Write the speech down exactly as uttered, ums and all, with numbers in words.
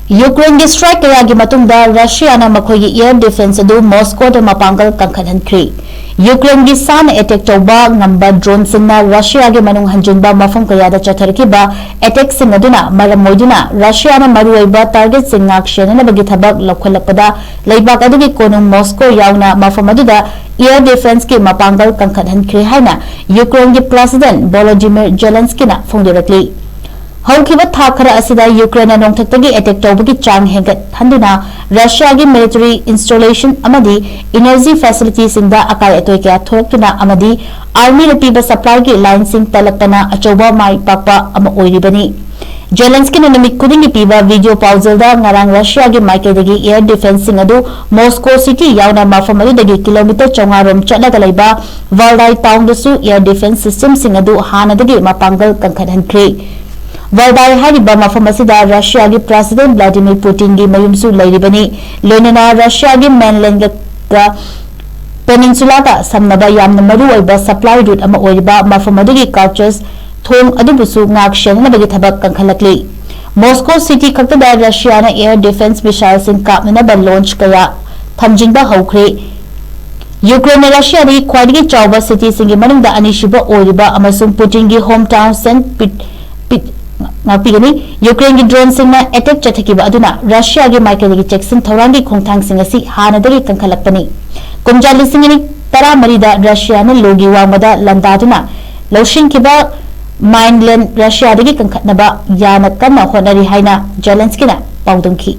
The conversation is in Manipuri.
ꯌꯨꯀ꯭ꯔꯦꯟꯒꯤ strike ꯀꯌꯥꯒꯤ ꯃꯇꯨꯡꯗ ꯔꯁꯤꯌꯥꯅ ꯃꯈꯣꯏꯒꯤ air defence ꯑꯗꯨ ꯃꯣꯁꯀꯣꯗ ꯃꯄꯥꯡꯒꯜ ꯀꯟꯈꯠꯍꯟꯈ꯭ꯔꯤ꯫ ꯌꯨꯀ꯭ꯔꯦꯟꯒꯤ ꯁꯥꯅ attack ꯇꯧꯕ ꯉꯝꯕ droneꯁꯤꯡꯅ ꯔꯁꯤꯌꯥꯒꯤ ꯃꯅꯨꯡ ꯍꯟꯖꯤꯟꯕ ꯃꯐꯝ ꯀꯌꯥꯗ ꯆꯠꯊꯔꯛꯈꯤꯕ attackꯁꯤꯡ ꯑꯗꯨꯅ ꯃꯔꯝ ꯑꯣꯏꯗꯨꯅ ꯔꯁꯤꯌꯥꯅ ꯃꯔꯨꯑꯣꯏꯕ targetꯁꯤꯡ ꯉꯥꯛ ꯁꯦꯟꯅꯅꯕꯒꯤ ꯊꯕꯛ ꯂꯧꯈꯠꯂꯛꯄꯗ ꯂꯩꯕꯥꯛ ꯑꯗꯨꯒꯤ ꯀꯣꯅꯨꯡ ꯃꯣꯁꯀꯣ ꯌꯥꯎꯅ ꯃꯐꯝ ꯑꯗꯨꯗ air defenceꯀꯤ ꯃꯄꯥꯡꯒꯜ ꯀꯟꯈꯠꯍꯟꯈ꯭ꯔꯦ ꯍꯥꯏꯅ ꯌꯨꯀ꯭ꯔꯦꯟꯒꯤ President Volodymyr Zelenskyꯅ ꯐꯣꯡꯗꯣꯔꯛꯂꯤ꯫ ꯍꯧꯈꯤꯕ ꯊꯥ ꯈꯔ ꯑꯁꯤꯗ ꯌꯨꯀ꯭ꯔꯦꯟꯅ ꯅꯣꯡꯊꯛꯇꯒꯤ attack ꯇꯧꯕꯒꯤ ꯆꯥꯡ ꯍꯦꯟꯒꯠꯍꯟꯗꯨꯅ ꯔꯁꯤꯌꯥꯒꯤ military installation ꯑꯃꯗꯤ energy facilityꯁꯤꯡꯗ ꯑꯀꯥꯏ ꯑꯇꯣꯏ ꯀꯌꯥ ꯊꯣꯛꯂꯛꯇꯨꯅ ꯑꯃꯗꯤ armyꯅ ꯄꯤꯕ supplyꯒꯤ lineꯁꯤꯡ ꯇꯠꯂꯛꯄꯅ ꯑꯆꯧꯕ ꯃꯥꯏ ꯄꯥꯛꯄ ꯑꯃ ꯑꯣꯏꯔꯤꯕꯅꯤ꯫ ꯖꯦꯂꯦꯟꯁꯀꯤꯅ ꯅꯨꯃꯤꯠ ꯈꯨꯗꯤꯡꯒꯤ ꯄꯤꯕ video ꯄꯥꯎꯖꯦꯜꯗ ꯉꯔꯥꯡ ꯔꯁꯤꯌꯥꯒꯤ ꯃꯥꯏꯀꯩꯗꯒꯤ air defenceꯁꯤꯡ ꯑꯗꯨ ꯃꯣꯁꯀꯣ city ꯌꯥꯎꯅ ꯃꯐꯝ ꯑꯗꯨꯗꯒꯤ kilometre ꯆꯥꯝꯃꯉꯥ ꯔꯣꯝ ꯆꯠꯂꯒ ꯂꯩꯕ ꯚꯥꯜꯗꯥꯏ townꯗꯁꯨ air defence systemꯁꯤꯡ ꯑꯗꯨ ꯍꯥꯟꯅꯗꯒꯤ ꯃꯄꯥꯡꯒꯜ ꯀꯟꯈꯠꯍꯟꯈ꯭ꯔꯦ꯫ ꯚꯥꯜꯗꯥꯏ ꯍꯥꯏꯔꯤꯕ ꯃꯐꯝ ꯑꯁꯤꯗ ꯔꯁꯤꯌꯥꯒꯤ President Vladimir Putinꯒꯤ ꯃꯌꯨꯝꯁꯨ ꯂꯩꯔꯤꯕꯅꯤ꯫ ꯂꯣꯏꯅꯅ ꯔꯁꯤꯌꯥꯒꯤ mainlandꯒ peninsulada ꯁꯝꯅꯕ ꯌꯥꯝꯅ ꯃꯔꯨ ꯑꯣꯏꯕ supply route ꯑꯃ ꯑꯣꯏꯔꯤꯕ ꯃꯐꯝ ꯑꯗꯨꯒꯤ Kerch ꯊꯣꯡ ꯑꯗꯨꯕꯨꯁꯨ ꯉꯥꯛ ꯁꯦꯟꯅꯅꯕꯒꯤ ꯊꯕꯛ ꯀꯟꯈꯠꯂꯛꯂꯤ꯫ ꯃꯣꯁꯀꯣ city ꯈꯛꯇꯗ ꯔꯁꯤꯌꯥꯅ air defence missileꯁꯤꯡ ꯀꯥꯞꯅꯅꯕ launch ꯀꯌꯥ ꯊꯝꯖꯤꯟꯕ ꯍꯧꯈ꯭ꯔꯦ꯫ ꯌꯨꯀ꯭ꯔꯦꯟꯅ ꯔꯁꯤꯌꯥꯗꯒꯤ ꯈ꯭ꯋꯥꯏꯗꯒꯤ ꯆꯥꯎꯕ cityꯁꯤꯡꯒꯤ ꯃꯅꯨꯡꯗ ꯑꯅꯤꯁꯨꯕ ꯑꯣꯏꯔꯤꯕ ꯑꯃꯁꯨꯡ ꯄꯨꯇꯤꯟꯒꯤ home town Saint Pet-, Pet-, ꯉꯥꯛꯄꯤꯒꯅꯤ꯫ ꯌꯨꯀ꯭ꯔꯦꯟꯒꯤ droneꯁꯤꯡꯅ attack ꯆꯠꯊꯈꯤꯕ ꯑꯗꯨꯅ ꯔꯁꯤꯌꯥꯒꯤ ꯃꯥꯏꯀꯩꯗꯒꯤ ꯆꯦꯛꯁꯤꯟ ꯊꯧꯔꯥꯡꯒꯤ ꯈꯣꯡꯊꯥꯡꯁꯤꯡ ꯑꯁꯤ ꯍꯥꯟꯅꯗꯒꯤ ꯀꯟꯈꯠꯂꯛꯄꯅꯤ꯫ ꯀꯨꯝꯖꯥ ꯂꯤꯁꯤꯡ ꯑꯅꯤ ꯇꯔꯥꯃꯔꯤꯗ ꯔꯁꯤꯌꯥꯅ ꯂꯣꯒꯤ ꯋꯥꯡꯃꯗ ꯂꯥꯟꯗꯥꯗꯨꯅ ꯂꯧꯁꯤꯟꯈꯤꯕ mainland ꯔꯁꯤꯌꯥꯗꯒꯤ ꯀꯟꯈꯠꯅꯕ ꯌꯥꯅ ꯀꯟꯅ ꯍꯣꯠꯅꯔꯤ ꯍꯥꯏꯅ ꯖꯦꯂꯦꯟꯁꯀꯤꯅ ꯄꯥꯎꯗꯝꯈꯤ꯫